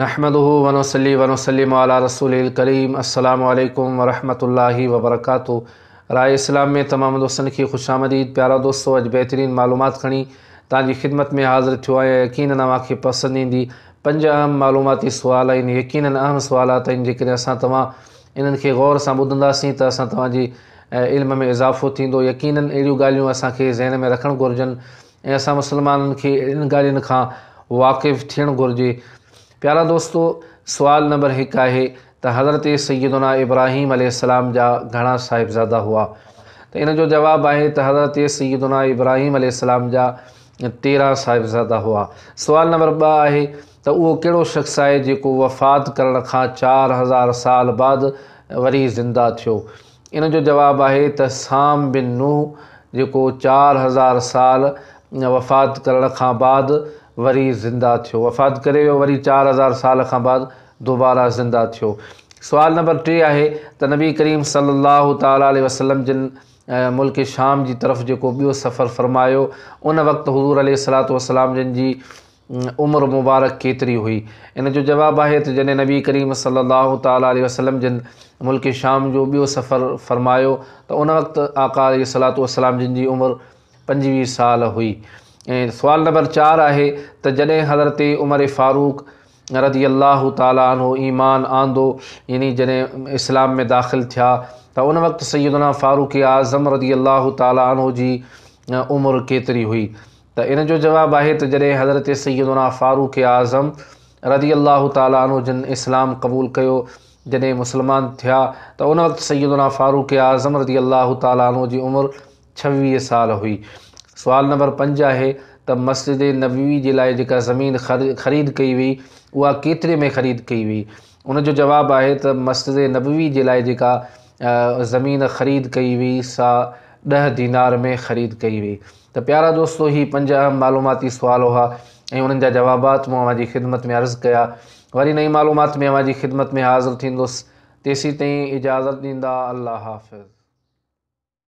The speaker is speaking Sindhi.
نحمده ونصلي ونسلم علي رسوله الڪريم السلام عليڪم ورحمة الله وبرڪاته راء اسلام ۾ تمام دوستن کي خوش آمديد پيارا دوستو اڄ بهترين معلومات کڻي توهان جي خدمت ۾ حاضر ٿيو آهيان يقينن اوهان کي پسند ايندي پنج اهم معلوماتي سوال آهن يقينن اهم سوالات آهن جيڪڏهن اسان توهان انهن کي غور سان ٻڌنداسين ته اسان توهان جي علم ۾ اضافو ٿيندو يقينن اهڙيون ڳالهيون اسان کي ذهن ۾ رکڻ گهرجن ۽ اسان مسلمانن کي ان ڳالهين کان واقف ٿيڻ گهرجي. پيارا دوستو! سوال نمبر هڪ آهي ته حضرت سيدنا ابراهيم عليه السلام جا گهڻا صاحبزادا هئا؟ ته ان جو جواب آهي ته حضرت سيدنا ابراهيم عليه السلام جا 13 صاحبزادا هئا. سوال نمبر ٻه آهي ته اهو ڪهڙو شخص آهي جيڪو وفات ڪرڻ کان 4000 سال بعد وري زنده ٿيو؟ ان جو جواب آهي ته سام بن نوح جيڪو 4000 سال وفات ڪرڻ کان بعد وري زنده ٿيو. وفات ڪري ويو وري 4000 سال کان بعد دوباره زنده ٿيو. سوال نمبر ٽي آهي ته نبي ڪريم صلي الله تعالٰي عليه وسلم جن ملڪ شام جي طرف جيڪو ٻيو سفر فرمايو ان وقت حضور عليه الصلوة والسلام جن جي عمر مبارڪ ڪيتري هئي؟ ان جو جواب آهي ته جڏهن نبي ڪريم صلي الله تعالٰي عليه وسلم جن ملڪ شام جو ٻيو سفر فرمايو ته ان وقت آقا عليه الصلوة والسلام جن جي عمر 25 سال هئي. ۽ سوال نمبر چار آهي ته جڏهن حضرت عمر فاروق رضي الله تعالٰي عنه ايمان آندو يعني جڏهن اسلام ۾ داخل ٿيا ته ان وقت سيدنا فاروق اعظم رضي الله تعالٰي عنه جي عمر ڪيتري هئي؟ ته ان جو جواب آهي ته جڏهن حضرت سيدنا فاروق اعظم رضي الله تعالٰي عنه جن اسلام قبول ڪيو، جڏهن مسلمان ٿيا ته ان وقت سيدنا فاروق اعظم رضي الله تعالٰي عنه جي عمر 26 سال هئي. سوال نمبر پنج آهي ته مسجد نبوي جي لاء جيڪا زمين خريد ڪئي وئي اها ڪيتري ۾ خريد ڪئي وئي؟ ان جو جواب آهي ته مسجد نبوي جي لاء جيڪا زمين خريد ڪئي وئي سا 10 دينار ۾ خريد ڪئي وئي. ته پيارا دوستو هي پنج اهم معلوماتي سوال هئا ۽ انهن جا جوابات مون اوهان جي خدمت ۾ عرض ڪيا. وري نئين معلومات ۾ اوهان جي خدمت ۾ حاضر ٿيندس. تيسين تائين اجازت ڏيندا. الله حافظ.